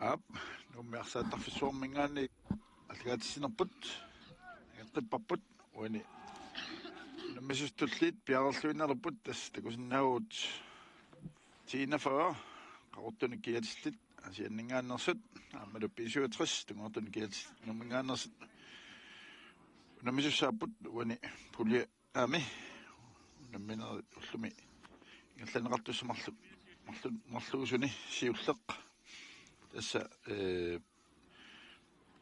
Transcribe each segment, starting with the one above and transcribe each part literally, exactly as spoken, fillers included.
Aap, Nuummi arsaattarfissuarminngaanniit allagaatissinerput, angaqqipparput, uani unammisut tulliit piareerluinnarput, tassa takusinnaavugut T enogfyrre, Qaqortunik kiatillit, Aasianninngaanneersut, aammalu B syvogtres, Tunngaviup kiatillit, Nuumminngaanneersut, unammisussaapput, uani pulje Aami. Unamminerit ullumi ingerlanneqartussat marlu-, marlu-, marluusuni siulleq. Tassa, eh,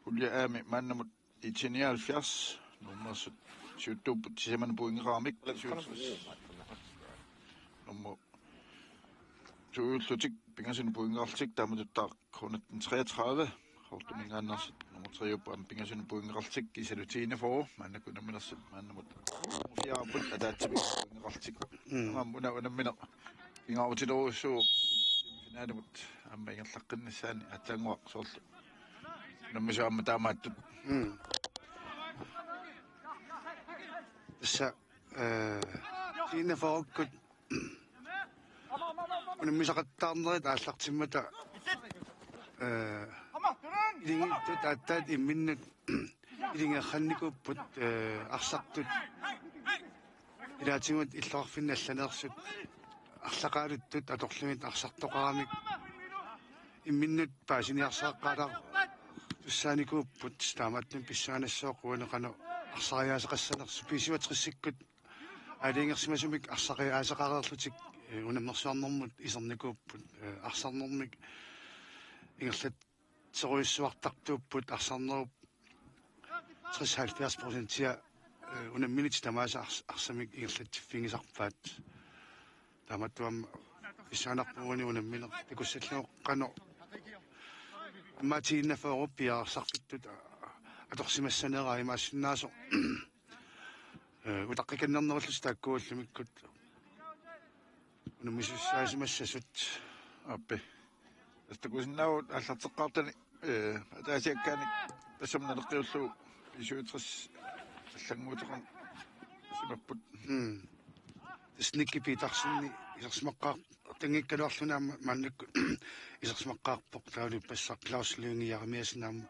pulje Aami maannamut I T nioghalvfjerds, Nuummeersut siuttuupput sisamanut pointeqarami. Nummer to-ullutik pingasunut pointeqarlutik, taamatuttaaq K nitten treogtredive, Qaqortuminngaanneersut nummer tre-upput aamma pingasunut pointeqarlutik, kiisalu T enogfyrre, maannakkut unamminersut maannamut nummer fire-upput ataatsimik pointeqarlutik. Mm. Aamma una unammineq pingaarutilerujussuuvoq semifinalimut aamma ingerlaqqinnissaanut, aatsaannguaq soorlu unammisut aamma taamaattut. Mm. Tassa, eh, T enogfyrre-kkut unammisaqattaarnerit aallartimmata, eh, ilingilittut aatsaat imminnut ilingeqannikuupput, eh, arsartut ilaatigut illoqarfinni allaneersut arlaqaaluttut atorlugit arsartoqaramik imminnut paasiniarsariaqartussaanikuupput, taamaattumik pissanganassaaq uani qanoq arsariaaseqassanersoq. B syvogtres-ikkut aalajangersimasumik arsariaaseqareerlutik, eh, unammersuarnermut isernikuupput, eh, arsarnermik ingerlatserujussuartartuupput, arsarnerup tres halvfjerds procentia, eh, unamminerit tamaasa ars-, arsamik ingerlatsiffigisarpaat. Taamaattumik pissanganarpoq uani unammineq takussallugu qanoq immaqa T enogfyrre piareersarfittut atorsimassaneraa, imaassinnaasoq, eh, utaqqikannernerullutik taakku ullumikkut unammisussaasimassasut. Aappi. Tassa takusinnaavugut aallarteqqaartani, eh, ataasiakkaanik tassami naleqqiullugu B syvogtres allannguuteqarsimapput. Mm. Tassa Nicky Petersen isersimaqqaartanngikkaluarluni aamma maannakkut isersimaqqaarpoq, taavalu ippassaq Claus Lynge Jeremiassen aamma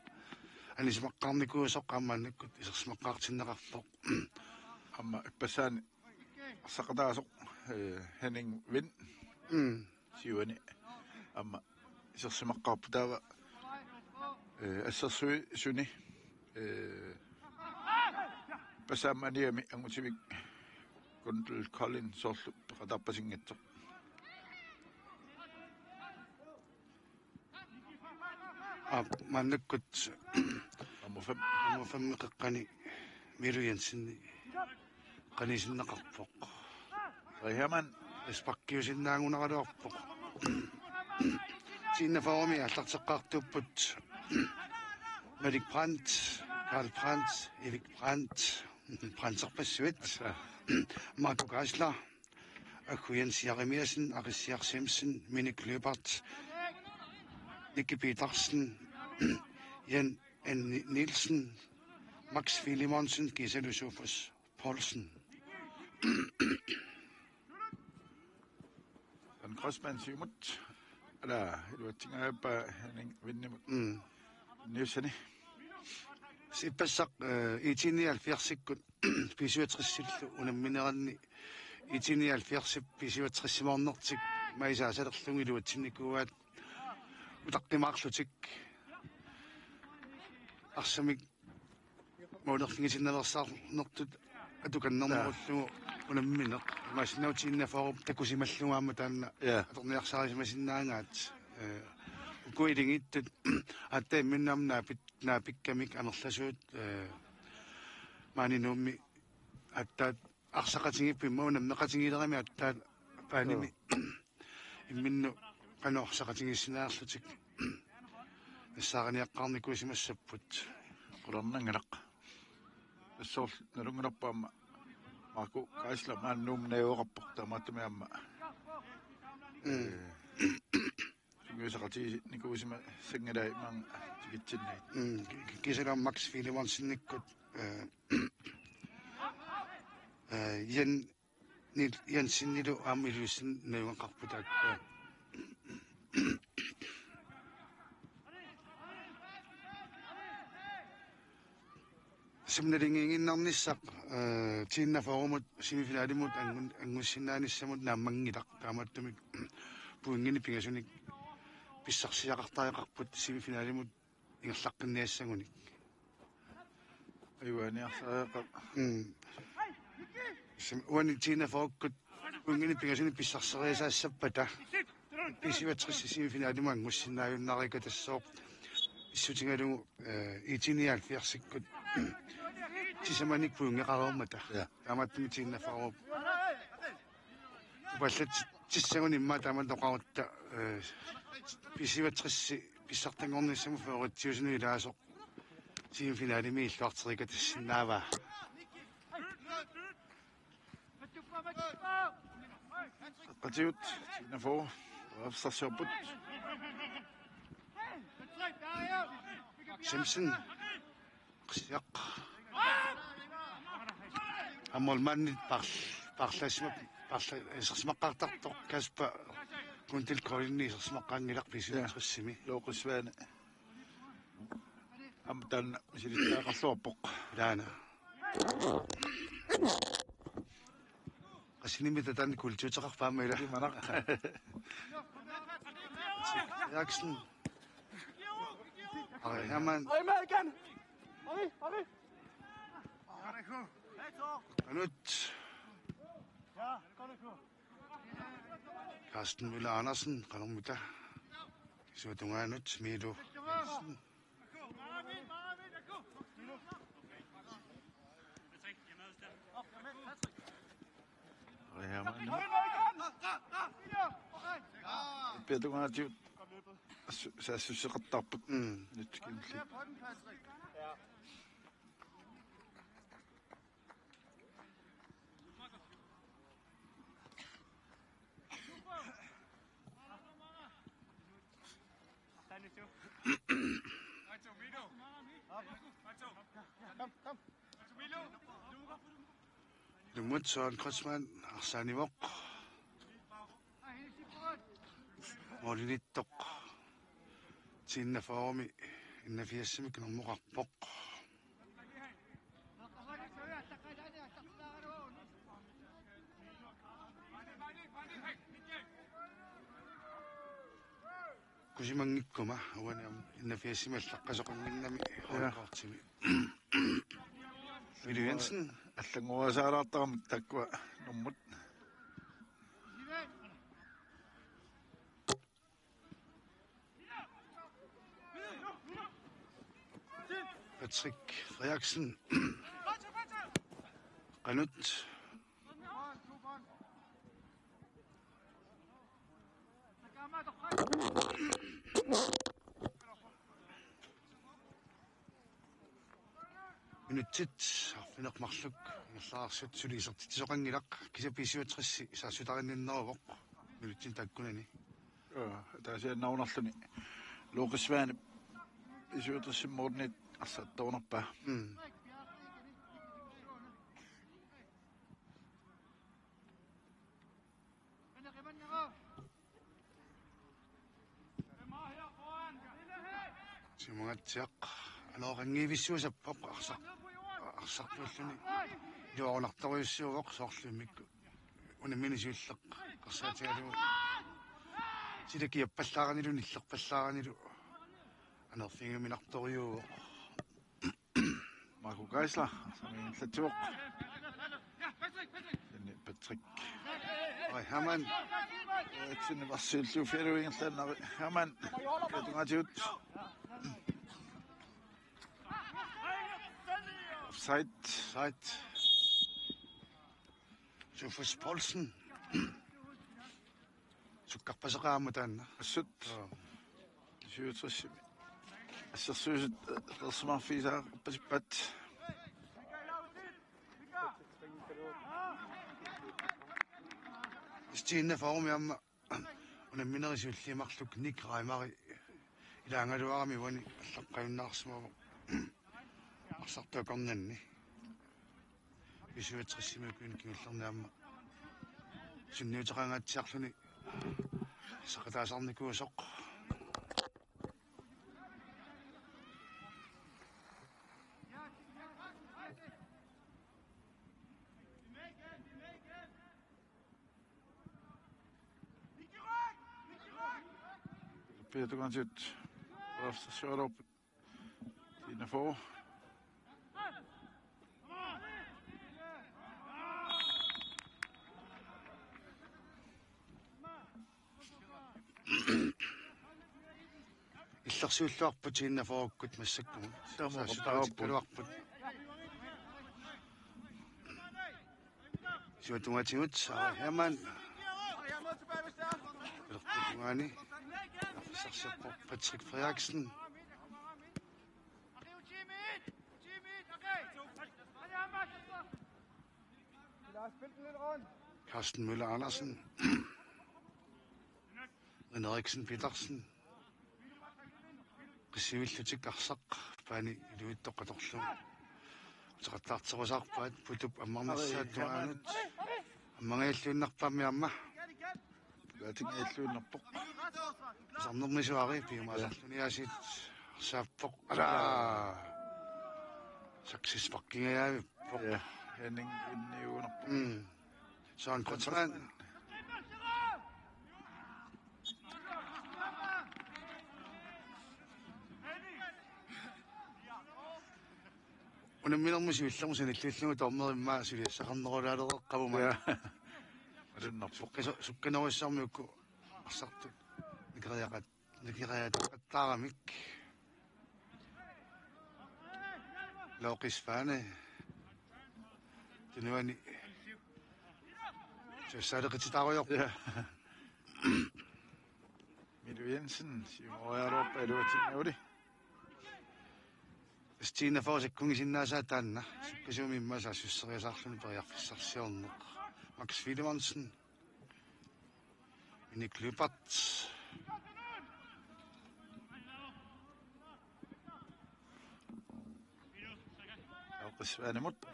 anisimaqqaarnikuusoq aamma maannakkut isersimaqqaartinneqarpoq. Aamma ippassaani arsaqataasoq, eh, Henning Wind. Mm. Siuani aamma isersimaqqaarpoq, taava, eh, assersuisuni, eh, ippassaq aamma aniami angutivik Gundel Collin soorlu peqataappasinngitsoq. Aap, maannakkut nummer fem. Nummer fem-ip qeqqani Milu Jensen qanigisinneqarpoq. Rehman. Sparkiusinnaagunaraluarpoq. T enogfyrre-mi aallarteqqaartuupput Malik Brandt, Karl Brandt, Erik Brandt, Brandterpassuit, Marco Geisler, Aggu Jens Jeremiassen, Aqissiaq Siemsen, Minik Lyberth, Nicky Petersen, Jan N. Nielsen, Max Filemonsen, kiisalu Sofus Poulsen. Jan Grossmann, Siumut. Ala, iluatsingajappaa Henning Windimut. Mm. Niussani. Ippassaq, eh, I T nioghalvfjerds-ikkut B syvogtres-illu unammineranni, I T nioghalvfjerds-ip B syvogtres-imoornertik maisa asalerlugu iluatsinnikuuaat utaqqimaarlutik. Arsamik målerfigisinnaveersaarnertut atukannermullugu unammineq. Imaassinnaavoq T enogfyrre takusimallugu aamma taanna, ja, atorniarsarisimasinnaagaat. Eh, uku ilingiittut aatsaat imminnut aamma naapit-, naapikkamik amerlasuut, eh, maani Nuummi aatsaat arsaqatigiipput, immaqa unammeqatigiilerami aatsaat paanimi. Joo. Imminnut qanoq arsaqatigiissinaarlutik nassaariniaqqaarnikuusimassapput. Qularnanngilaq. Tassa soorlu nalunngilarput aamma Marco Geisler maani Nuummi najugaqarpoq, taamaattumik aamma. Mm. Eh, sungiusaqatigiinnikuusimassanngilai maanga tikitsinniit. Mm, ki-, ki-, kiisalu aamma Max Filemonsen-ikkut, eh, eh, Jan Niels Jensenilu aamma Iliussani najugaqarput taakku. Taamaattumik naligiinnarnissaq, eh, T-enogfyrremut semifinalimut angun-, angussinnaanissamut naammanngilaq. Taamaattumik pointinik pingasunik pissarsiaqartariaqarput semifinalimut ingerlaqqinniassagunik. Ajugaaniarsariaqarpoq. Mm. Sim-, uani T-enogfyrreukkut pointinik pingasunik pissarseriasaassappata B-syvogtres semifinalimut angussinnaajunnariikatassooq, pissutigalugu, eh, I T-nioghalvfjerdsikkut sisamanik pointeqareermata. Ja. Taamaattumik T-enogfyrre upaallatsissagunik immaqa taamatut oqarutta, eh, B-syvogtres pissartanngornissamut favoritsiusunut ilaasoq semifinalimi illuarteriikatassinnaavaa. Qatigut, T-enogfyrre, arsarsiorput. Simpson. Qisiaq. Aamma målmandit par-, parlasima-, parla-, isersimaqqaartartoq Kasper Kundil Kolinni isersimaqqaanngilaq B-syvogtres-imi. Lukas Svane. Aamma taanna misilittagaqarluarpoq. Ilaana. Qassinimi taanna kultuuteqarpaamma ila. Imanaq. Jackson. Ari Hermann. Ari, Malik, kan. Ari, Ari. Qanut. Ja, Carsten Møller Andersen, qanormita. Kisiat tungaanut, Miilu Jensen. Piatungaatigut assu-, saassusseqartarput. Mm. Nyt kingulliit. Ilummut Søren Kreutzmann arsaanivoq. Målilittoq. T-enogfyrre-mi enogfirsimi normoqarpoq. Kusimanngikkuma uani aamma enogfirsimi allaqqasoqannginnami. Ja. Højkortimi. Mille Jensen. Allanngoriasaalaartaramik taakkua nummut. Patrick Frederiksen. Qanut. Minutsit arfineq-marluk ingerlareersut suli isertitsisoqanngilaq, kisianni B-syvogtres saassuteqarninneruvoq minutsinik taakkunani. Joo, taasiannaunarluni. Lukas Svane B-syvogtres-ip målimiit arsartorunerpaa. Mm. Siumagatsiaq anooqanngivissuusappoq arsaq-, arsartuulluni. Iluarunartorujussuuvoq soorlu immikkut. Unammineq siulleq arsaatigalugu. Sila kiappallaaranilu, nillerpallaaranilu. Anerfigiuminartorujuuvoq. Marco Geisler, som ingerlatsivoq. Sinni Patrick. Ari Hermann. Sinni varsiullu fialuingerlaannari. Hermann. Katungaatigut. Offside. Offside. Sofus Poulsen. Sukkarpaseqaaq aamma taanna. Assut. Joo. Syvogtres. Assersuisut, eh, ersimarfigisaaqarpasippaat. Stine Formi aamma unamminerit siulliit marluk Nick Reimeri ilaagaluarami uani allaqqajunnaarsimavoq arsartuukornanni. B-syvogtres-imi ukiuni kingullerni aamma sunniuteqangaatsiarluni seqataasarnikuusoq. Ja tungaatigut periarfissarsioraluarput. Tiinafo. Illersuilluarput Tiinaforukkut massakkumut. Taama saassussaatikkaluarput. Siuatungaatigut Sara Hermann. Ilerput tungaani. Periarfissarsiorpoq Patrick Frederiksen. Carsten Møller Andersen. René Eriksen Petersen. Qissivillutik arsaq paani iluitsoq atorlugu. Uteqattaarterusaarpaat Putup ammarnissaata tungaanut. Ammangajalluinnarpaammi aamma. Laatingajalluinnarpoq. Sarnermisuari piumaasarluni aasiit arsaappoq. Ala. Saksisparkingajavippoq. Ja, Henning inniugunarpoq. Mm. Søren Kreutzmann. Unamminermi siullermi sanilliullugu dommeri immaqa suliassaqarnerulaalereeqqammat. Ja. Malunnarpoq. Sukkis-, sukkanerussaarmi uku arsartut. Nikeriaqat. Nikeriaqattaaramik. Lokis Fane. Tunuani. Tussaaleqititaarujoq. Ja. Milu Jensen, siumoriaruorpa iluatsinngavali. Tiinafo sakkunngisinnaasaa taanna. Sukkasuumik immaqa saassusseriasaarluni periarfissarsiorneq. Max Filemonsen. Minik Lyberth. Aukisvaanimut.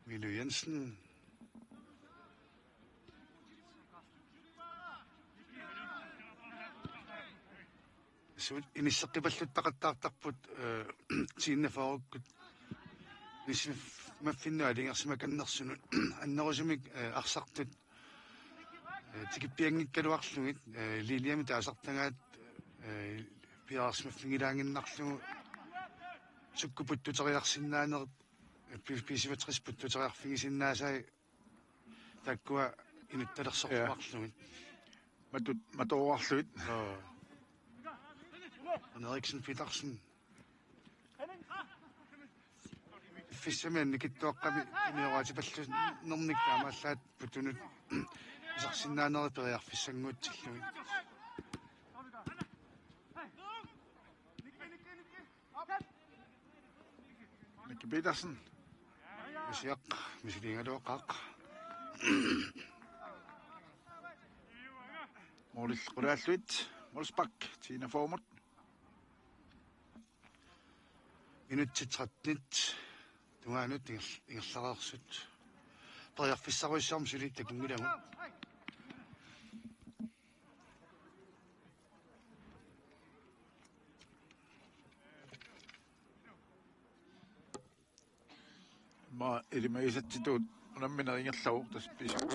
Milu Jensen. Suut inisseqqippalluttaqattaartarput, eh, Tiinaforukkut. Inissimaffinnut aalajangersimakannersunut. Annerusumik, eh, arsartut. Eh, tikippianngikkaluarlugit, eh, Liliamit taasartagaat, eh, piareersimaffigilaaginnarlugu sukkut puttuteriarsinnaanerit, eh, pi-, P syvogtres puttuteriarfigisinnaasai taakkua inuttalersorluarlugit. Ja. Matut-, matoruarlugit. Joo. René Eriksen Petersen. Piffissami annikitsuaqqami unioraatipallunernik taamaallaat putunut isersinnaanerit periarfissannguutsillugit. Miki Petersen. Misiaq, misiliigaluaqaaq. Målillu qulaallugit, målspark, Tiinaforumut. Minutsit tretten tungaanut inger-, ingerlareersut. Periarfissarujussuarmik suli takunngilagut. Immaqa ilimagisatsitut unammineq ingerlavoq tassa pisut.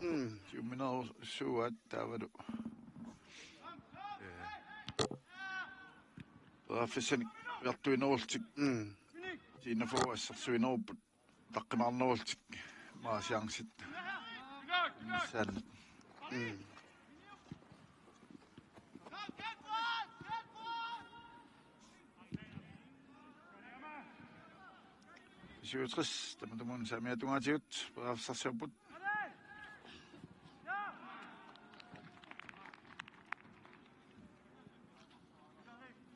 Mm. Siumminerussuugaat taavalu. Eh. Periarfissanik ujartuinerullutik. Mm. Tiinafo assersuinerupput. Taqqimaarnerullutik. Immaqa chancit. Missaanni. Mm. Syvogtres, tamatumunnga saamiata tungaatigut, periarfissarsiorput.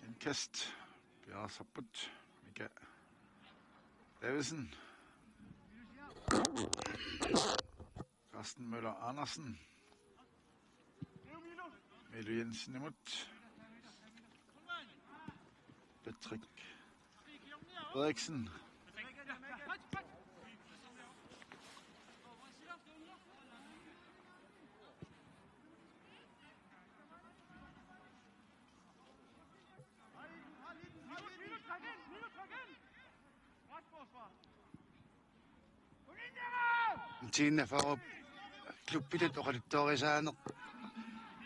Indkast, piareersarput, Mika Davidsen. Carsten Møller Andersen. Milu Jensenimut. Patrick Frederiksen. Tiinaforup klubbitut oqaluttuarisaaneq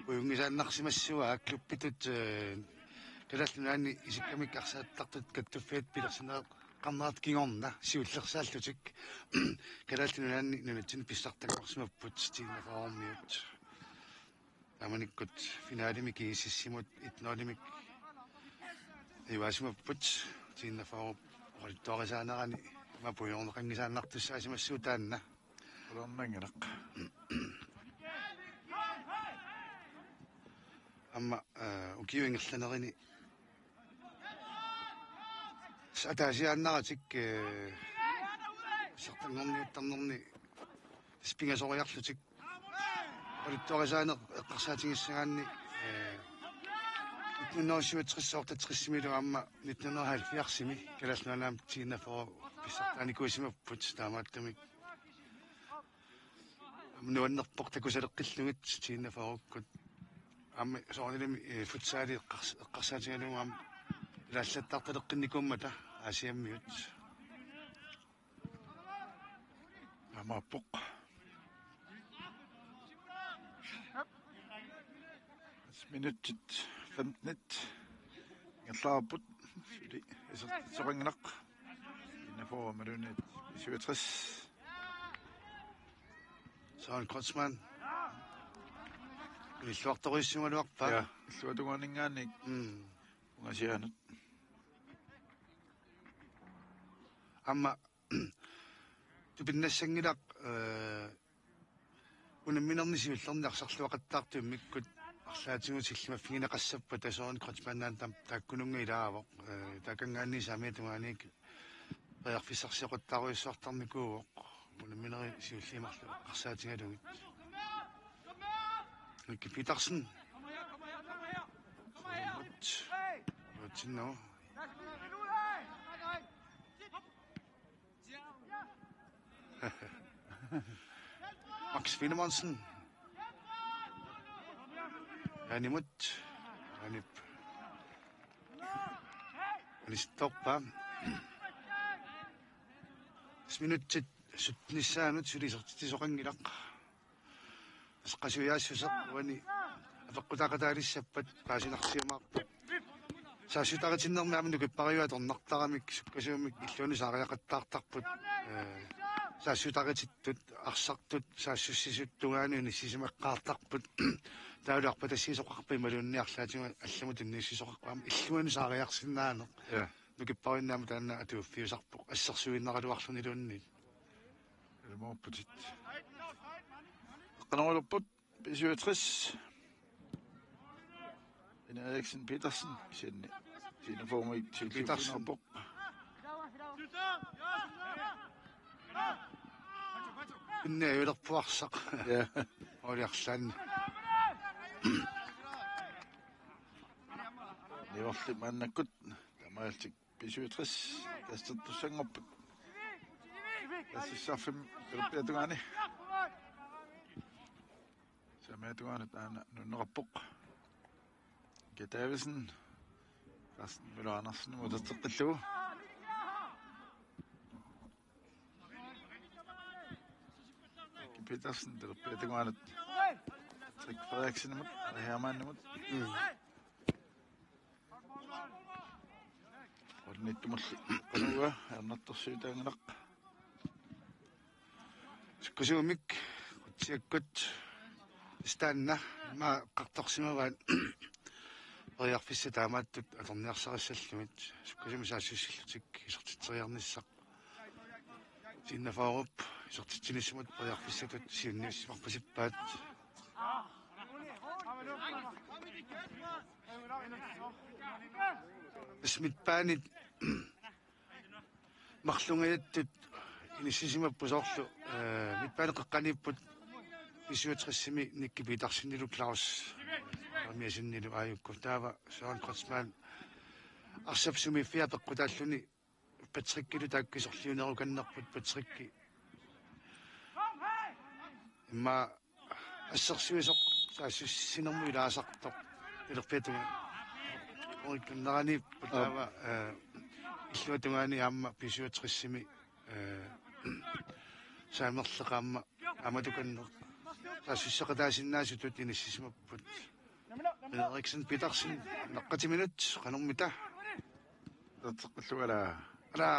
Ujunngisaannarsimassuaa klubbitut, eh, Kalaallit Nunaanni isikkamik arsaattartut kattuffiat pilersinneqarnerat kingorna siullersaallutik. Kalaallit Nunaanni nunatsinni pissartanngorsimapput T-41-miut. Taamanikkut finalemi GSS-imut et nul-imik ivaasimapput T-41-p oqaluttuarisaanerani ima puigorneqanngisaannartussaasimassuuvoq taanna. Ulermanngilaq. Aamma, eh, ukiup ingerlanerani ataasiaannaratik, eh, pissartanngorniuttarnerni tassa pingasoriarlutik oqaluttuarisaaneq eqqarsaatigissagaanni, eh, nitten hundrede syvogtres-otteogtres-imilu aamma nitten hundrede halvfjerds-imi Kalaallit Nunaanni T-41 pissartaanikuusimapput taamaattumik. Aamma nuannerpoq takusaleqqillugit T-41-kkut. Aamma soorunalimi, eh, futsali eqqars-, eqqarsaatigalugu aamma ilaallattaartaleqqinnikuummata Aasiammiut. Aammaappoq. Minutsit femten ingerlareerput. Suli isertitseqanngilaq. T-41 imaluunniit B-syvogtres. Søren Kreutzmann. Illuartorujussuugaluarpaa. Ja, illuatungaaninngaanniit. Mm. Ungasiaanut. Aamma tupinnassanngilaq, eh, unamminerni siullerni arsarluaqattaartut immikkut arlaatigut sillimaffigineqassappat, Søren Kreutzmann aamma taam-, taakkununnga ilaavoq, eh, taakanngaanniit saamiata tungaaniit periarfissarsioqattaarujussuartarnikuuvoq unamminerit siulliit marluk eqqarsaatigalugit. Nicky Petersen. Uatsinno. Max Filemonsen. Jaanimut. Jaanip. Anisittorpa. Minutsit syttenissaanut suli isertitsisoqanngilaq. Qasujaassuseq uani apeqqutaaqataalissappat paasinarsiumaarput. Saassuttaritinnermi aamma nukippariuaat atornartaramik sukkasuumik illuanut saariaqattaartarput. Eh, saassutaritittut, arsartut, saassussisut tungaanut inissisimaqqaartarput. Taavalu arpatassiisoqarpat imaluunniit arlaatigut allamut tunniussisoqarpat aamma illuanut saariarsinnaaneq. Ja. Nukippariinnaammat taanna atuiffiusarpoq assersuinnaraluarluniluunniit. Ilmoorputit. Eqqanorilerput B-syvogtres. Ina Eriksen Petersen, kisianni T-41-mik Petersen. Siulliuffigineqarpoq. Pinne ajulerpuarsaq. Ja. Oliarlaan. Niorli maannakkut taamaalillutik B-syvogtres, kastertussanngorput. Kastersisarfimmi Kalaallit Nunaanni. Saamiata tungaanut aana nunneqarpoq. Kataavisen. Carsten Møller Andersen uterteqqillugu. Kim Petersen, Kalaallit Nunaanni. Patrick Frederiksenimut, Hermannimut. Mm. Ornittumulli. Qanua, ernartorsiutaanngilaq. Sukkasuumik, qutsiakkut, istaanna, ima qartorsimavaat, periarfissat taamaattut atorniarsarissallugit, sukkasuumik saassussillutik, isertitseriarnissaq. T-41-p isertitsinissamut periarfissatut siunniussimarpasippaat. Tassa midtbanit marlungajattut inissisimapput soorlu, eh, midtbanep qeqqaniipput B-syvogtres-imi Nicky Petersenilu Claus Jeremiassenilu aajuku. Taava Søren Kreutzmann arsap sumiiffia peqqutaalluni Patrickilu taakku isorliunerukannerput Patricki. Immaqa assersuisoq saassussinermut ilaasartoq. Ilerpiatunga. Orikkanneraniippoq taava, eh, illuatungaani aamma B-syvogtres-imi, eh, saamerleq aamma aamma tukanneq. Saassusseqataasinnaasutut inissisimapput. Frederiksen Petersen, naqqatiminut qanormita. Tatseqqillugu ala. Ala,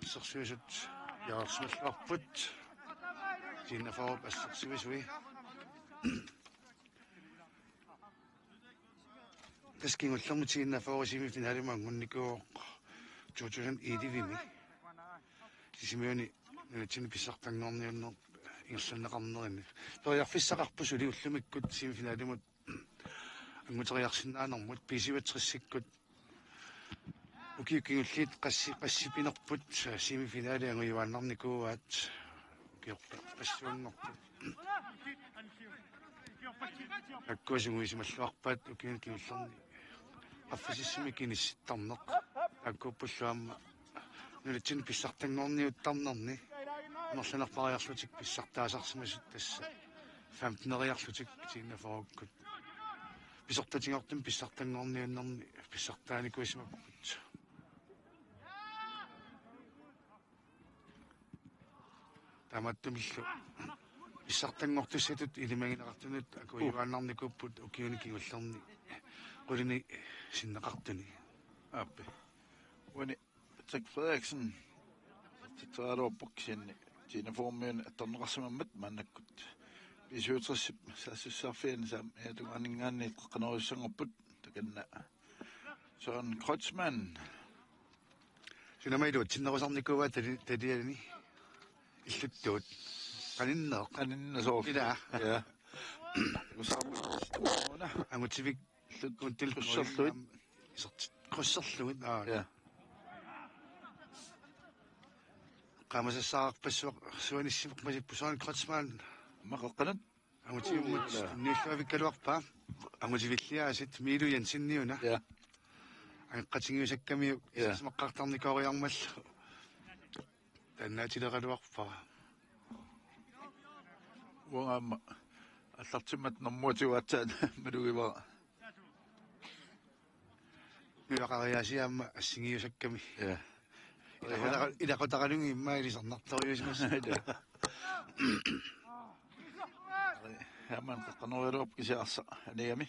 assersuisut jaarsualluarput. T-41-p assersuisui. Tassa kingullermi T-41 semifinalimut angunnikuuvoq to tusind elleve-mi. Sisimiuni nunatsinni pissartanngorniunneq ingerlanneqarnerini. Periarfissaqarpoq suli ullumikkut semifinalimut anguteriarsinnaanermut B-syvogtresikkut. Ukiut kingulliit qassi-, qassipinerput semifinali angujuaannarnikuuaat. Ukiorpassuanngorput. Taakku sungiusimalluarpaat ukiuni kingullerni. Qaffasissumik inissittarneq. Taakkuuppullu aamma nunatsinni pissartanngorniuttarnerni amerlanerpariarlutik pissartaasarsimasut tassa femten-eriarlutik T-41-kkut. Pisortatigoortumik pissartanngorniunnerni pissartaanikuusimapput. Taamaattumillu pissartanngortussatut ilimagineqartunut akujuaannarnikuupput ukiuni kingullerni qulinik sinneqartuni. Aappi. Uani Jack Frederiksen. Titseraluarpoq kisianni T-41-miunut attorneqarsimammat maannakkut. B-syvogtres saassussaaffiani saam-, tungaaninngaanniit qeqqanoorujussuanngorput takanna. Søren Kreutzmann. Sunamailu atsinnerusarnikuuaa tali-, taliani illuttuut. Qaninneq. Qaninneq soorlu. Ila. Ja. Usaarput. Angutivik. Illut. Until krydserlugit. Isertit krydserlugit. Aa. Ja. Qaamasassaarpassuaq suanissimeq masippu Søren Kreutzmann. Maqaqqanut. Angutivimmut. Uu, ila. Niulluavikkaluarpaa. Angutivilliaasit Miilu Jensenniuna. Ja. Angeqqatigiusakkamiuk. Ja. Isersimaqqaartarnikooriarmallu. Taannaatileqaluarpara. Uanga aamma aallartimmat normuatigut aatsaat malugivara. Nujaqariaasiit aamma assigiusakkami. Ja. Ilaqutara-, ilaqutaralugu immaqa ilisarnartorujuusimassuk. Ja. Aamma qeqqanorialuarpoq kisianni arsaq anigami.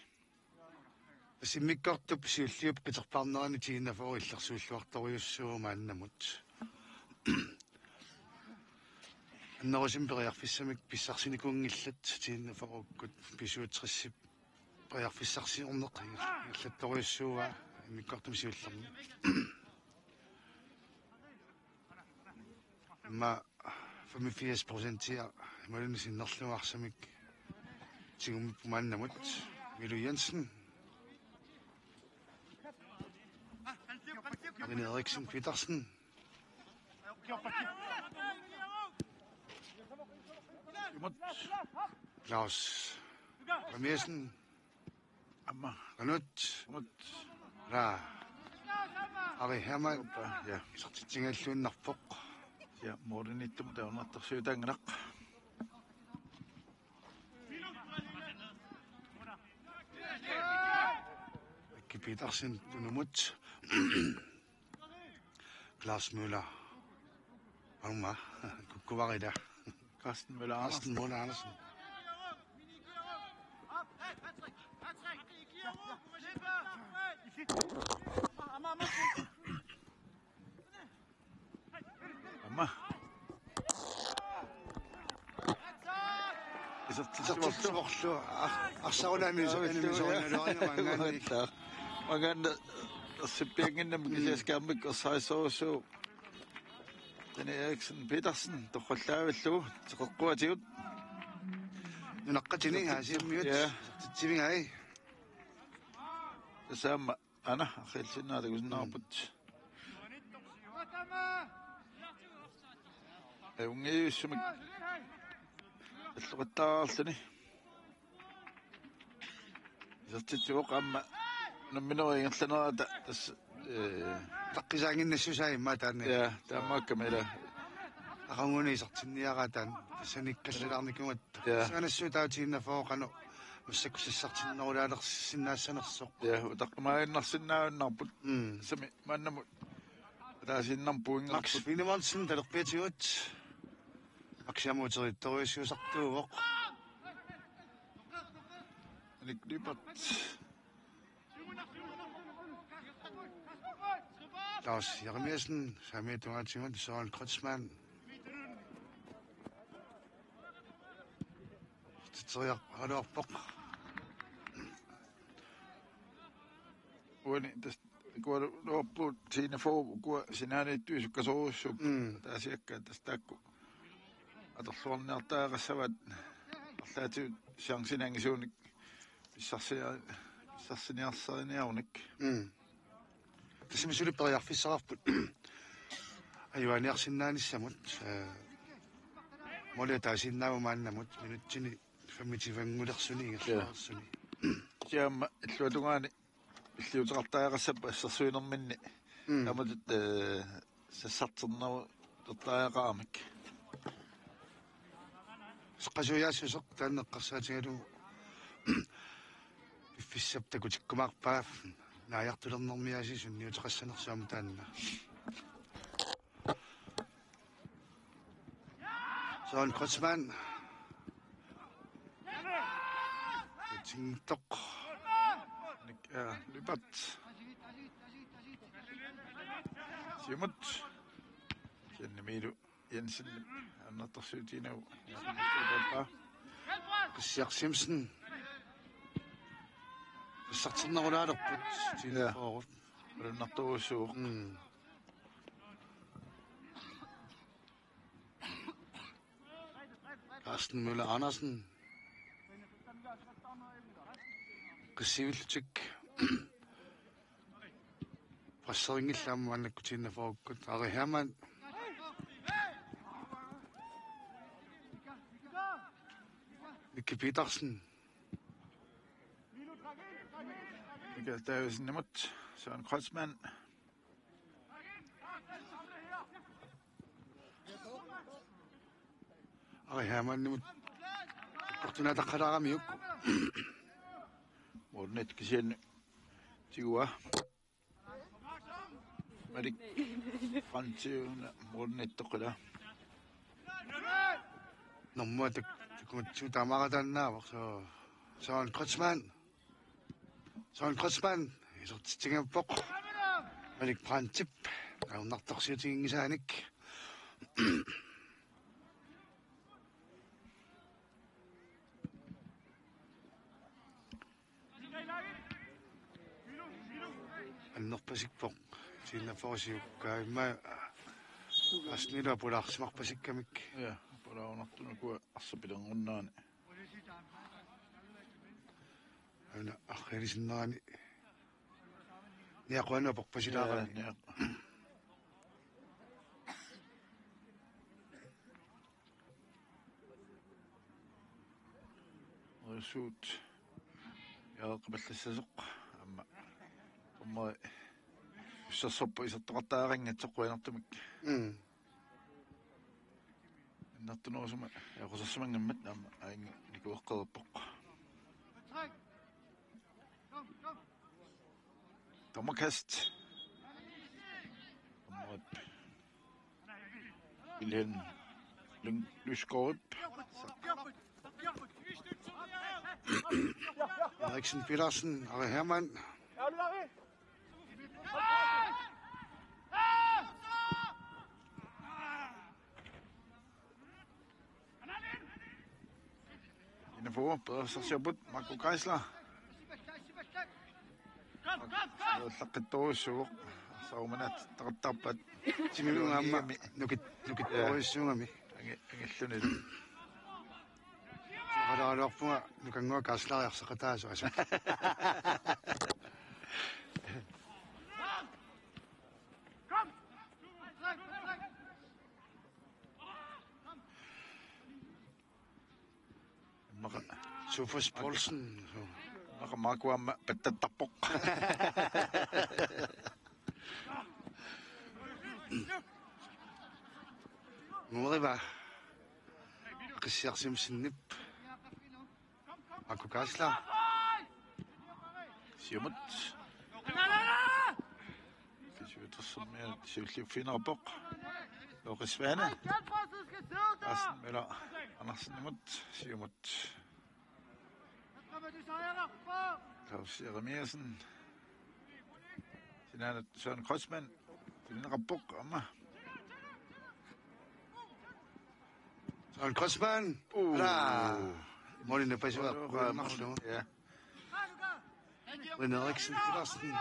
Tassa immikkoortup siulliup qiterpaarnerani T-41 illersuulluartorujussuuvoq maannamut. Annerusumik periarfissamik pissarsinikuunngillat T-41-kkut B-syvogtres periarfissarsiorneq ingerlattorujussuuaa immikkoortumi siullermi. Aamma femogfirs procentia imaluunniit sinnerlugu arsamik tigummipput maannamut Milu Jensen. René Eriksen Petersen. Imut. Claus Remiassen. Aamma. Qanut. Imut. Raa. Ari Hermann. Ja. Isertitsigalluinnarpoq. Ja, målimiittumut taunartarsiutaanngilaq. Aki Petersen tunumut. Claus Møller. Aamma. Kukkuvarila. Carsten Møller Andersen. Carsten Møller Andersen. Aamma. Isertitsorlu. Isertitsorlu. Ar-, arsarulaami. Aa, isertitsorlu. Maanngaanniit ersippiannginnami. Mm. Kisianni skærmik ersarissorujussuuvoq. René Eriksen Petersen, torrallaavillugu, teqeqquatigut. Nunaqqatini, Aasiammiut. Ja. Titsivigai. Tassa aamma, aana, arriilsinnaavat takusinnaavarput. Ajunngitsumik. Alloqattaarluni. Isertitsivoq aamma nammineq ingerlanerata tassa, ee, taqqisaannginnassusaa immaqa taanna. Ja, taamaakkami ila. Aqaguani isertinniaraat taanna. Tassani kallalaarnikuugatta. Ja. Saanassuut taava T-41 qanoq massakkut sassartinnerulaalersinnaassanersoq. Ja, utaqqimaaginnarsinnaajunnaarput. Mm. Tassami maannamut. Ataasiinnarmik puinngerput. Max Finemonsen talerpiatigut. Max aamma uteriittorujussuusartuuvoq. Nick Lyberth. Lars Jeremiassen, saamiata tungaatigut Søren Kreutzmann. Titeriaq aluarpoq. Uani tas-, kualuorput T enogfyrre, ukua sinaaniittut sukkasoorujussuupput. Mm. Taasiakkaat tassa taakku atorluarniartariaqassavaat arlaatigut chancini angisuunik pissarsia-, pissarsiniarsariniarunik. Mm. Tassami suli periarfissaqarput ajugaaniarsinnaanissamut, eh, måli ataasiinnaavoq maannamut minutsini femogtyve-ngulersuni ingerlareersuni. Siamma illuatungaani illiuteqartariaqassappat assersuinerminni. Mm. Taamatut, eh, sassarternerulertariaqaramik. Seqqasuiaassuseq taanna eqqarsaatigalugu piffissap takutikkumaarpaa naajartulernermiaasiit sunniuteqassanersoq aamma taanna. Søren Kreutzmann. Tingtoq. Nick, eh, Lyberth. Siumut. Kennemiilu Jensen. Annertorsiutiinnagu. Qissiaq Simonsen. Qissarternerulaalerput. Ja. Tiinnaarut. Malunnartorujussuuvoq. Mm. Carsten Møller Andersen. Qissivillutik. Presserinngillat aamma maannakkut T enogfyrre-kkut. Ari Hermann. Miki Petersen. Mikael Davidsenimut. Søren Kreutzmann. Ari Hermannimut. Kortinaataqqalaaramiuk. Målnettoq kisianni tiguaa. Malik Frandsen målnettoq ila. Normu tak-, takugatsigu taamaaqataannaavoq, so-, Søren Kreutzmann. Søren Kreutzmann, isertitsigappoq. Malik Brandtip, ajornartorsiutiginngisaanik. Annerpasikpoq. T enogfyrre siukkaavimma. Asnila pulaarsimarpasikkamik. Ja, pulaarunartunukua arsaq pilerunnaani. Aana arriilisinnaani. Niaquanut aporpasilaarami. Ja, niaq-. Suut. Ja, qapallassasoq. Aamma. Aamma. Ussersorpoq isertoqartariaqanngitsoq qujanartumik. Mm. Annertunerusumik, ja, qusersimanngimmat aamma aing nikueqqerpoq. Dommerkast. Dommerip Wilhelm Lyng-, Lysgaardip. Eriksen Petersen, Ari Hermann. Inafo, periarfissarsiorput, Marco Geisler. Llaqqittorujussuuvoq, sarumanat taqattaarpat. Timimut aamma nukit-, nukittorujussuugami. Angi-, angilluni. Soqalaarluarpunga nukannguaq Geisler arsaqataasoq asu. Immaqa Sofus Poulsen. Immaqa Marco aamma pattattarpoq. Nueriva. Qissiaq Simonsenip. Marco Geisler. Siumut. Kisiutersormiat siulliuffigineqarpoq. Loke Svane. Carsten Møller Andersenimut. Siumut. Claus Jeremiassen. Sinaanut Søren Kreutzmann. Tilineqarpoq aamma. Søren Kreutzmann. Uu. Ala. Målini napasivoq. Uu, uu, uu. Ja. René Eriksen Petersen.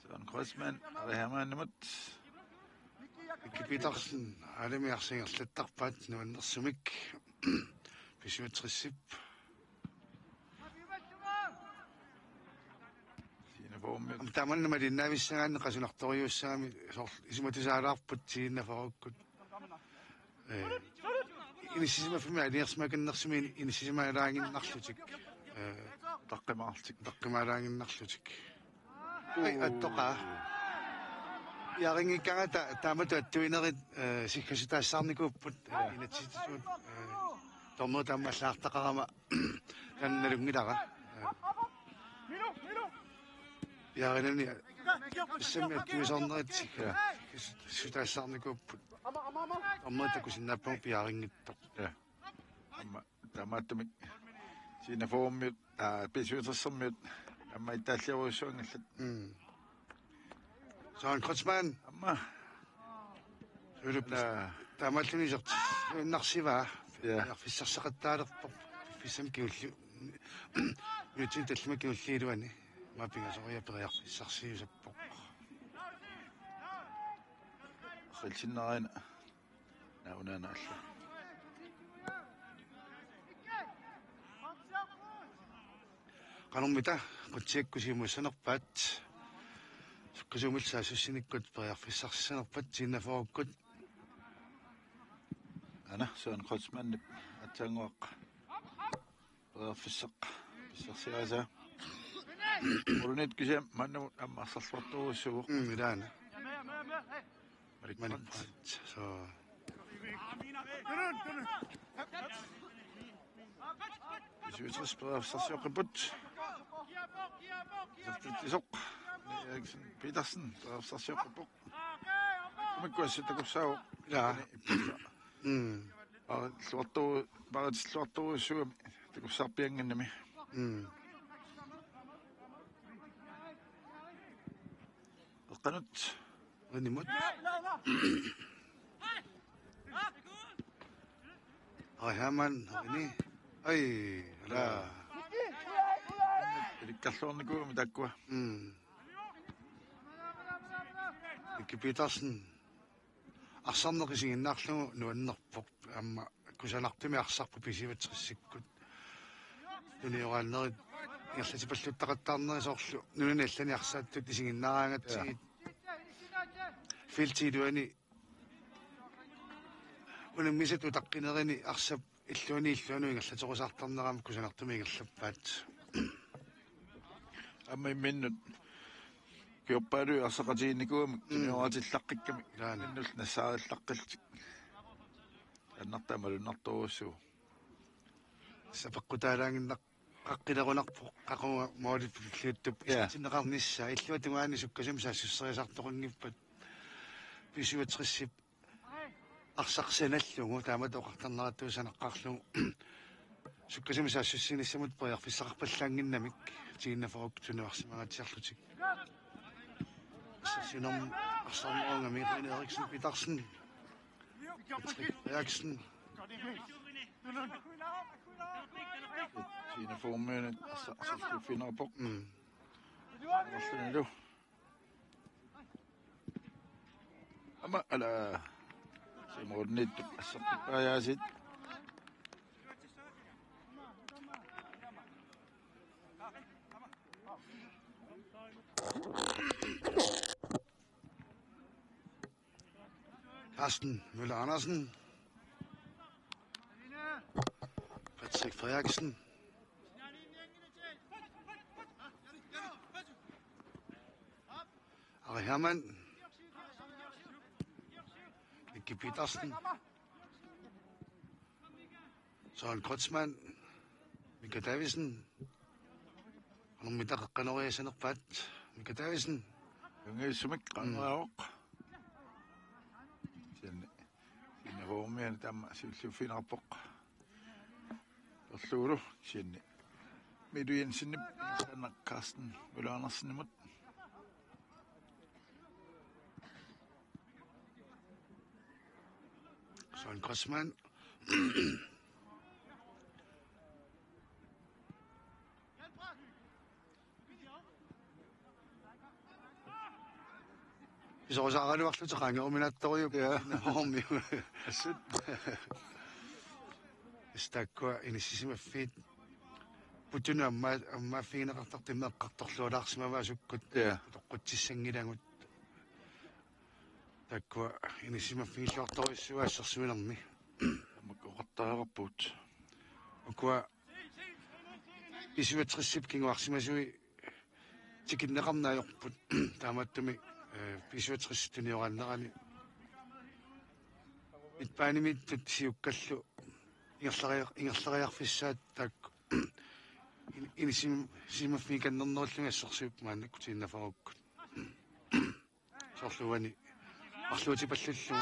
Søren Kreutzmann, Ari Hermannimut. Miki Petersen, aalami arsaq ingerlattarpaat nuannersumik. B syvogtresip. Signe Formiut. Aamma tamanna malinnaavissangaanni qasunartorujussuugami soorlu isumatusaalaarput tiinnafarukkut. Eh, inissisimaffimmi aliarsimakannersumi inissisimalaaginnarlutik. Eh, Utaqqimaarlutik. Utaqqimalaaginnarlutik. Ai, attoqaa. Piarinngikkaangata taamatut attuinerit, eh, siggassutaassaarnikuupput, eh, inatsisissatut, eh, dommeri taama allagartaqarama taanna nalunngilara. Eh, piarinani pissammi attuisoornerit sigga-, siggassutaassaarnikuupput. Aamma takusinnaapput piarinngitsoq. Ja. Aamma taamaattumik Signe Formiut, aa, B syvogtresimiut aamma ittaalliorujussuanngillat. Mm. Søren Kreutzmann. Aamma. Sulup. Naa. Taamaalluni isertitsinnarsivaa. Ja. Periarfissarseqattaalerpoq. Piffissami kingulliu-, minutsini tallimat kingulliit iluanni. Aamma pingasoriarluni periarfissarsiusarpoq. Qilsinnaarina. Nauna naallu. Qanormita qutsikkut siumussanerpaat. Sukkasuumillu saassussinikkut periarfissarsissanerpat tiinnafarukkut. Aana, Søren Kreutzmannip aatsaannguaq. Periarfissaq. Pissarsiaasa. Målimiit kisianni maannamut aamma arsarluartorujussuuvoq. Mm, ilaana. Malik Malik Brandt. Brandt. Så. B syvogtres periarfissarsioqqipput. Isertitsisoq. Eriksen Petersen periarfissarsioqqippoq. Umikkut assut takussaavoq. Ja. Mm. Paarilluartoru-, paarilluartorujussuugami takussaarpiannginnami. Mm. Eqqanut. Unimut. Ai, Hermann, ini. Ai, ala. Ilikkarluarnikuugami taakkua. Mm. Miki Petersen. Arsarneq isiginnaarlugu nuannerpoq, aamma kusanartumik arsarput B syvogtresikkut. Nunioraannerit ingerlatipalluttaqattaarnerit soorlu nunani allani arsaattut isiginnaaraangatsigit. Ja. Feltip iluani unammisat utaqqinerini arsap illuanni illuanni ingerlaterusaartarnera aamma kusanartumik ingerlappaat. Aamma imminnut ukiorpaaluit arsaqatigiinnikuugamik. Mm. Tunioraatillaqqikkamik. Ilaana. Imminnullu nassaarillaqqillutik. Annartaa malunnartorujussuuvoq. Sapeqqutaalaaginnaq-, qaqqilerunarpoq, qaqugu målip tulliuttup. Ja. Isertinneqarnissaa, illuatungaani sukkasuumik saassusseriasaartoqanngippat. B syvogtresip arsaq sanallugu taamatut oqartarneratut sanaqqaarlugu. Sukkasuumik saassussinissamut periarfissaqarpallaannginnamik tiinnafarukkut tunuarsimangaatsiarlutik. Assersuinermut arsarneruugami René Eriksen Petersen. Patrick Frederiksen. Signe Formiunit arsaq arsarluuffigineqarpoq. Mm. Arsarluinnarlugu. Aamma ala. Siumut nittut assertippaajaasiit. Carsten Møller Andersen. Patrick Frederiksen. Ari Hermann. Miki Petersen. Søren Kreutzmann. Mika Davidsen. Qanormita qeqqanoriassanerpaat. Mika Davidsen. Jungiussumik. Mm. Qangaavoq. Sianni. Signe Formiunit aamma siulliuffigineqarpoq. Erlugulu kisianni Milu Jensenip ingerlaannaq Carsten Møller Andersenimut. Søren Kreutzmann. Pisorusaaraluarlutik qaangeruminaattorujuupput. Ja. Ormi. Assut. Tassa taakkua inissisimaffii. Putunut amma-, ammaaffigineqartartut imma eqqartorlualaarsimavaat sukkut. Ja. Toqqutsissanngilagut. Taakkua inissisimaffigilluartorujussuuaat assersuinermi. Makku oqartariaqarpugut. Ukua B syvogtresip kinguarsimasui tikinneqarneq ajorput. Taamaattumik, eh, B syvogtres tunioraannerani midtbanemiittut siukkallu ingerlariar-, ingerlariarfissaat taakku in-, inissisim-, sisimaffigikannernerullugit assersuipput maannakkut tiinnafarukkut. Soorlu uani marluutipallullugu.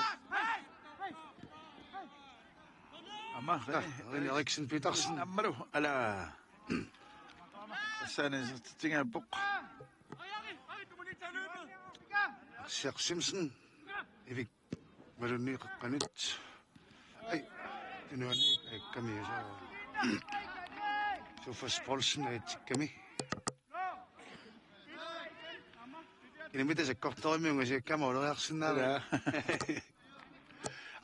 Aamma, ah, René Eriksen Petersen. Aammalu, ala. Tassani sertitsigaappoq. Arsaq Simpson. Ivik Malunni qeqqanut. Ai. Tunuani ikkami, Sofus Poulsen aittikkami. Inamita sakkortuumik ungasiakkama uloriarsinnaavaa. Ja.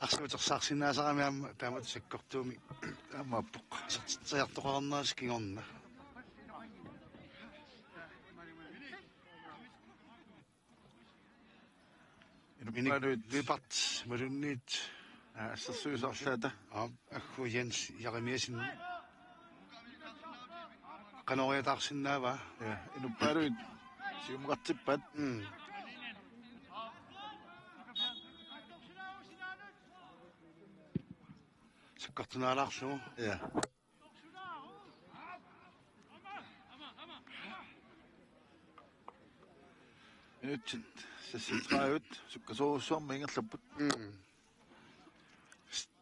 Arsuutersaarsinnaasarami aamma taamatut sakkortuumik. Taamaappoq. Isertitsiartoqarnersoq kingorna. Minik Lyberth Malunniit. Aa, assersuisarlaata. Aap, aggu Jens Jeremiassen. Qanoriataarsinnaavaa. Ja, inuppaaluit siumukartippaat. Mm. Sakkortunaalaarlugu. Ja. Minutsit seksogtredive, sukkasoorujussuarmik ingerlapput. Mm.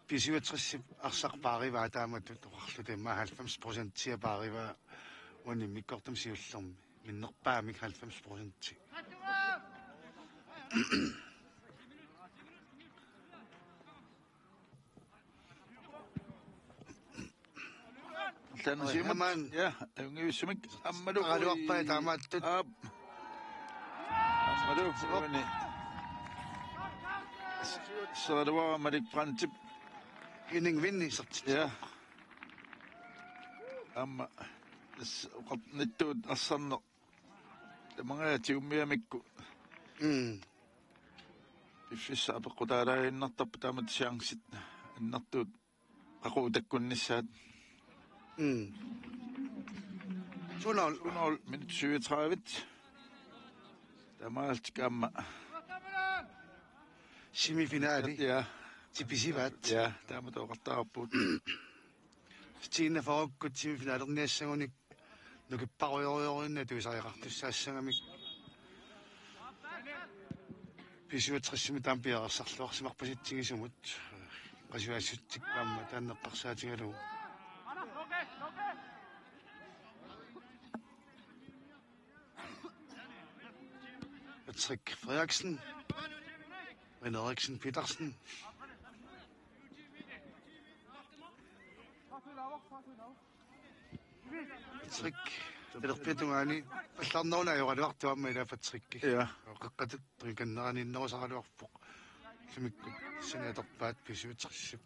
B syvogtresip arsaq paarivaa taamatut oqarluta immaqa halvfems procentia paarivaa uani immikkoortumi siullermi. Minnerpaamik halvfems procenti. Allanut siumut. Aman. Ja, ajunngivissumik. Aammalu. Qaraluarpai taamaattut. Aap. Aammalu. Uani. Seraluara Malik Brandtip. Henning Vinni sertit. Ja. Aamma. Tassa oqarnittut arsarneq. Tamangajaat tigummiamikku. Mm. Piffissaq apeqqutaalaaginnartarpoq taamatut chancit annertuut qaqugu takkunnissaat. Mm. Sunaul. Sunaul minut syvogtredive. Taamaalillutik aamma. Semifinali. Ja. Tipisivaat. Ja, taamatut oqartarpugut. Tiinnafarukkut semifinalerniassagunik nukipparujorujorujuinnaat tuisariaqartussaassagamik. B syvogtresimi taama piareersarluarsimarpasitsigisumut. Qasujaassutsikkut aamma taanna eqqarsaatigalugu. Patrick Frederiksen. René Eriksen Petersen. Patrick. Talerpiata tungaani. Pallarneruna ajoraluartoq aamma ila Patrick. Ja. Qeqqata tungaanut ikinneraniinnerusaraluarpoq. Illumikkut saniatorpaat B syvogtresip.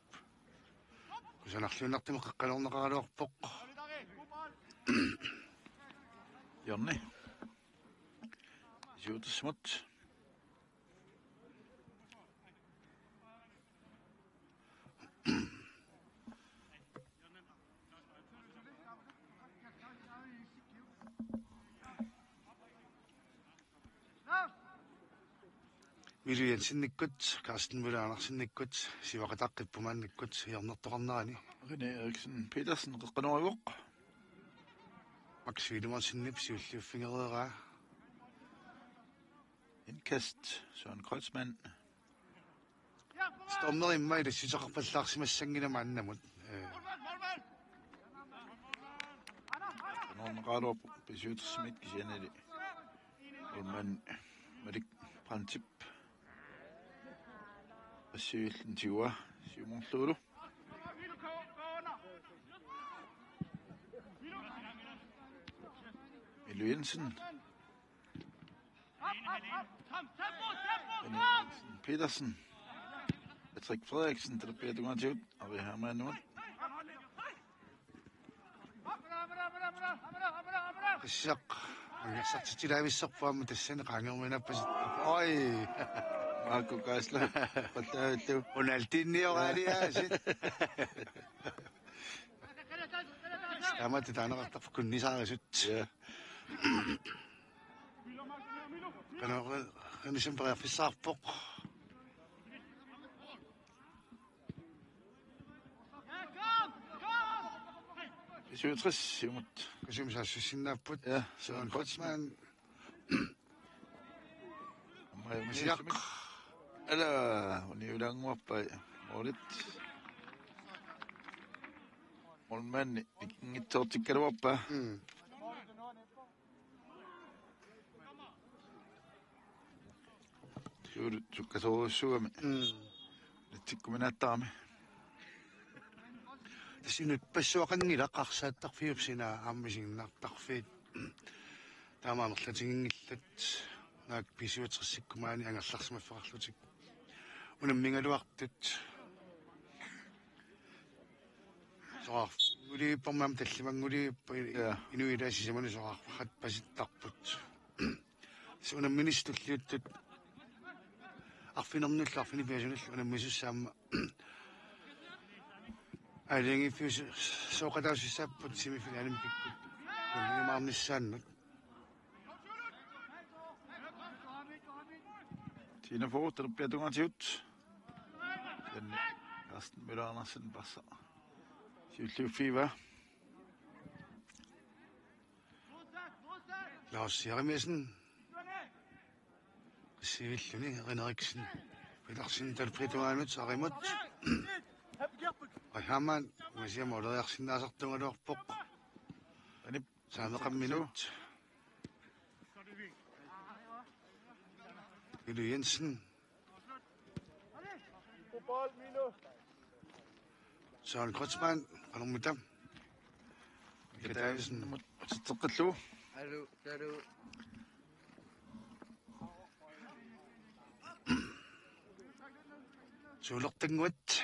Kusanarluinnartumik qeqqanukarneqaraluarpoq. Hjørne. B syvogtresimut. Milu Jensenikkut, Carsten Møller Andersenikkut, sivaqataqqippoq maannakkut hjørnertoqarnerani. René Eriksen Petersen qeqqanorivoq. Max Wilhelmsenip siulliuffigereeraa. Indkast, Søren Kreutzmann. Stormeri immaqa ilassuteqarpallaarsimassanngilaq maannamut. Eh, Qaaluarpoq B syvogtresimiit kisiannili. Ulman Malik Brandtip. Assiviillun tigua siumorluulu. Milu Jensen. Petersen. Patrick Frederiksen, talerpiata tungaatigut, Ari Hermannimut. Tassa, angersartitsilaavissarput aamma tassani qaangerminaappasit. Oj. Marco Geisler, qallaavillu. Unaltinni oqaaliaasit. Taamaattoq taaneqartarpoq kunnisaarisut. Ja. Kana kanisam periarfissaqarpoq. B syvogtres, siumut. Kisianni saassussinnaapput. Ja, Søren Kreutzmann. Aamma Misiaq. Misiaq. Ala, uniulaannguarpai. Målit. Målmandi, ikinngitsoortikkaluarpaa. Mm. Suut sukkasoorujussuugami. Mm. Nitsikkuminaattarami. Tassa inuppassuaqanngilaq arsaattarfiup sinaa aamma isiginnaartarfiit. Taama amerlatiginngillat naak B syvogtresikkumaani angerlarsimaffeqarlutik. Unammigaluartut. Soraarfannguliupparmi aamma tallimannguliuppa i-, ja, inuit ilaat sisamanut soraarfaqarpasittarput. Tassa unamminissaat tulliuttut arfinernullu arfineq-pingasunullu unammisussaammat aalajangiiffiusu-, sooqataasussaapput semifinalimi kikkut. Unammiumaarnissaannut. Tina Fogh, talerpiata tungaatigut. Kisianni Carsten Møller Andersen, Barca. Siulliuffigivaa. Lars Jeremiassen. Qissivilluni René Eriksen. Petersen talerpiata tungaanut arimut. Ari Hermann, uasiam uleriarsinnaasartuugaluarpoq. Anip. Saaneqamminut. Milu Jensen. Søren Kreutzmann, qanormita. Mika Davidsen. Atitseqqillugu. Alu, alu. Suulertannguat.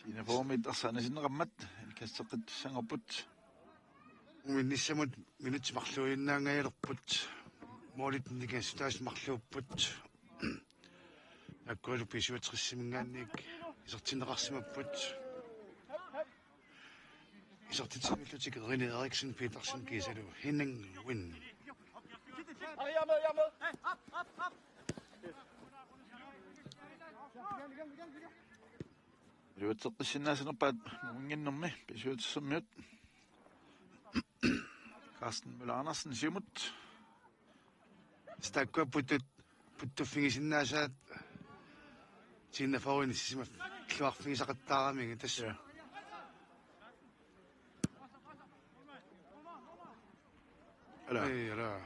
Tina Foghmit arsaannasinneqarmat, indkasteqqittussanngorput. Uminnissamut minutsit marluuinnaangajalerput. Målit nikissutaasut marluupput. Taakkualu B syvogtresiminngaanniit isertinneqarsimapput. Isertitsivillutik René Eriksen Petersen kiisalu Henning Wind. Iluatseqqissinnaasanerpaat Nuumminnginnermi B syvogtresimiut. Carsten Møller Andersen siumut. Tassa taakkua puttut, puttuffigisinnaasaat Tina Fogh inissisimalluarfigisaqattaaramiuk tassa. Ja. Ala. Ei, ala.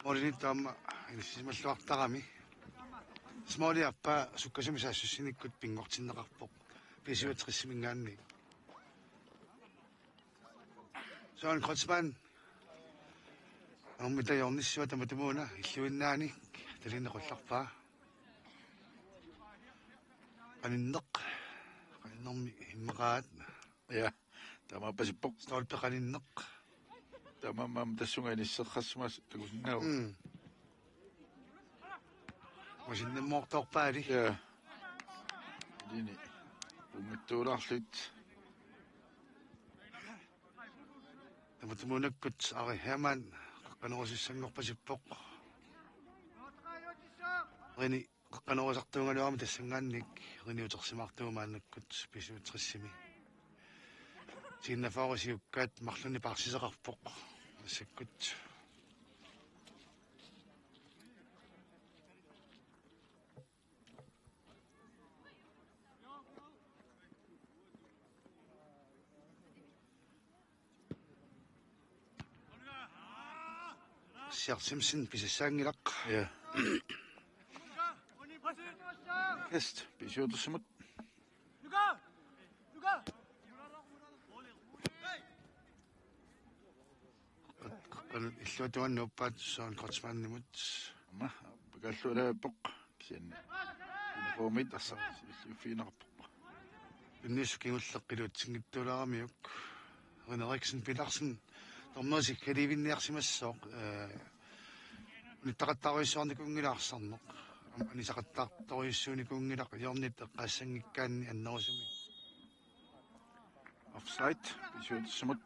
Målimiittoq aamma inissisimalluartarami. Måli aappaa sukkasumik saassussinikkut pinngortinneqarpoq. B syvogtresiminngaanniit. Søren Kreutzmann. Aamma taava hjørnissua tamatumuuna illuinnaani talineq qullarpaa. Qaninneq. Qaninnermi immaqaat. Ja, taamaappasippoq. Stolpe qaninneq. Taamaammat tassunga inisseqqassuma takusinnaavoq. Mm. Masinnamoortoorpaali. Ja. Ilini. Unngitsuulaarlutik. Tamatumuunakkut Ari Hermann qaqqanerusussanngorpasippoq. René qaqqanerusartuugaluarami tassanngaanniit René utersimaartuuvoq maannakkut B syvogtresimi. Tina Fogh siukkaat marlunnik paarsiseqarpoq. Massakkut. Charles Simpson pisassaanngilaq. Ja. Kast B syvogtresimut. Qanut illuatungaani nuuppaat Søren Kreutzmannimut. Aamma pakaallualaappoq kisianni uniformit arsaq illiuffigineqarpoq. Tunniussaq kingulleq iluatsinngitsuulaaramiuk. Rene Eriksen Petersen dommerisi kalivinniarsimassooq, eh, unittaqattaarujussuarnikuunngilaq arsarneq. Aamma anisaqattaartorujussuunikuunngilaq hjørnet eqqaassanngikkaanni annerusumik. Offside B syvogtresimut.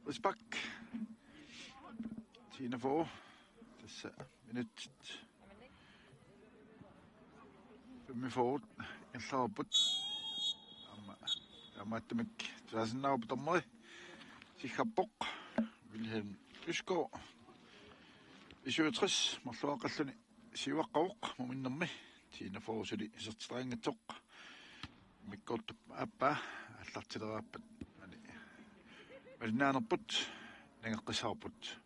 Frispark. Tiende forward. Tassa minutsit femogfyrre ingerlareerput. Aamma taamaattumik tusaasinnaavoq dommeri. Siggarpoq Vilhelm Øsgaard. B syvogtres marluaqqalluni siuaqqavoq muminnermi. Tiende forward suli isertitariinngitsoq. Immikkoortup aappaa aallartilereerpat maani malinnaanerput nangeqqissaarput.